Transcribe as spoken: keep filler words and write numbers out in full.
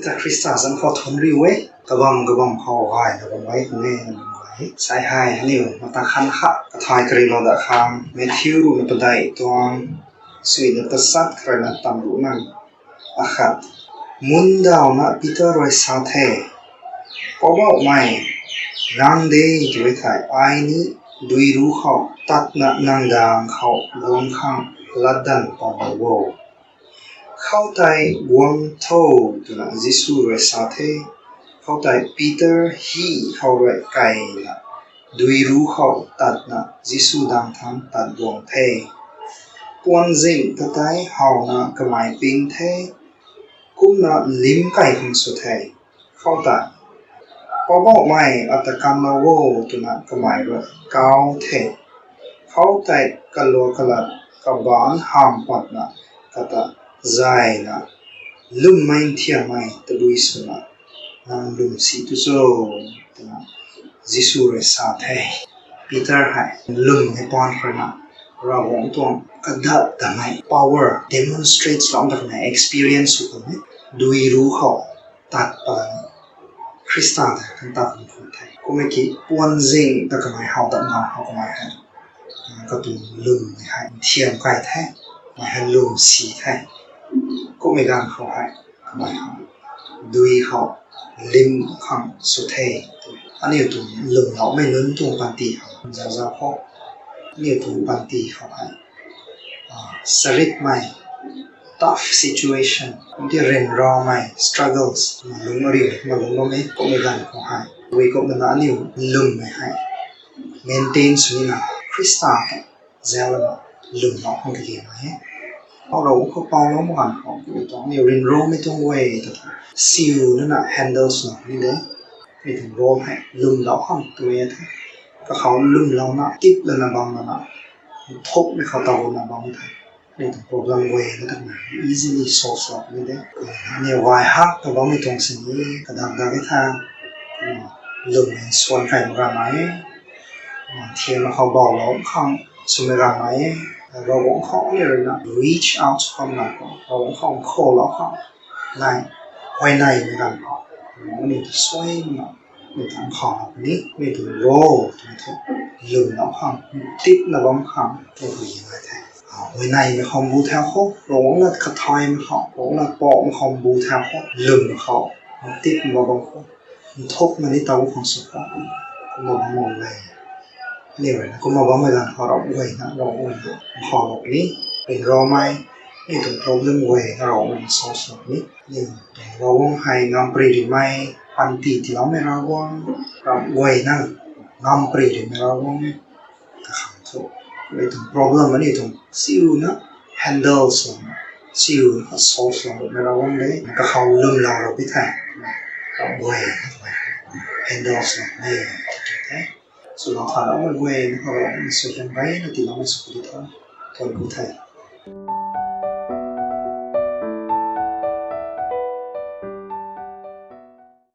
ta Khrista zan khou thun riu e. Kabam kabam khou gay na bam gay kung e na bam gay. Sai hei aniu mata khan kha kathai kari lo da khang Matthew ruhna padeih tuang suina tasat kharana tam ruh nang. Akhat. Mundawna Peter rui sa the, Poubauhmei, nang de tw e thei ai ni dui ru khou tatna nang dang khou guang khang latdanv pam lou o. Khoutei guang tho, twna Jisu rui sa the. Khoutei Peter hi khou rui kaina dui ru khou tatna Jisu dang thangc tat guang the. Puanzing ta tei howna kamei ping the, kumna lim kai khang sw the. Khoutei, Poubauhmei, ata kan lou o, twna kamei rui kau the. Khoutei kalua kalat kabaanc hamh patna kata zayna, Lwmmei nthiammei tabui swna nang lwm si tu cho? twna Jisu rui sa the. Peter hei lwmmei paan khou rui na Ravguangc tuang kadat tamei power demonstrate lou tamei experience sw khang e. Dui ru khou tat pan Khrista ta kan tat kan khun the. Kummei ki puanzing ta kamei how dat nganv khou kamei hei katuang lwmmei hei nthiam kai the, kamei hei lwm si the. Kummei ganv khou hei kamei hei dui khou lim khang sw the. Aniu tuang lwmloumei nunc tuang panty khou zaza khou, aniu tuang panty khou hei saritmei, tough situation, kumti ryanramei struggles malung ri malung bammei kummei ganv khou hei, wi kumna aniu lwmmei hei maintain sw nina Khrista ta zauclana lwmlou khang kage na e. Khou Ravguangc khou paulou mak ganv khou aniu ryanramei tuang guay ta siu nana handle swna ni de. Mi tuang role hei lwmlou khang tu e the. Kakhou lwmlouna tip lana bam lana, nthukmei khou taw lana bam the. Mi tuang problem guay na takna easily solve lou ni de. Aniu gay hak ta bammei tuang sini kadak dak e the. Lwmmei nsuan kai mak ganv e. Nthiam khou bawlou khang swmei ganv e. Ravguangc khou aniu rui na reach out khang na khou, Ravguangc khou nkhoulou khang nai, huayneymei ganv khou, Ravguangc aniu ta suaina mi tuang khou ni, mi tuang role twmei thu lwmlou khang, tipna bam khang tu ri nai the. Huayneymei khou bu thau khou, Ravguangc lat kathaymei khou, Ravguangc lat paumei khou bu thau khou, lwm khou, tipna bam khou, nthukna ni taw khang sw khou, kumna bam mak e. Aniu rui na kumna bammei ganv khou Ravguangc guayna, Ravguangc guayna nkhoulou ni, ryanramei, mi tuang problem guay na Ravguangc guayna solve sw ni, aniu tuang Ravguangc hei ngampri rimei, panty tiiloumei Ravguangc, Ravguangc guayna ngampri rimei Ravguangc e. Kakhang thu, mi tuang problem aniu tuang siuna handle swna, siuna solve swmei Ravguangc de. Kakhou lwmlou rou pi the, Ravguangc guay handle swmei tu the. Swlou tha Ravguangc guay na khou Ravguangc sw kan gayna tiiloumei sw pi the. Thuanc ku the.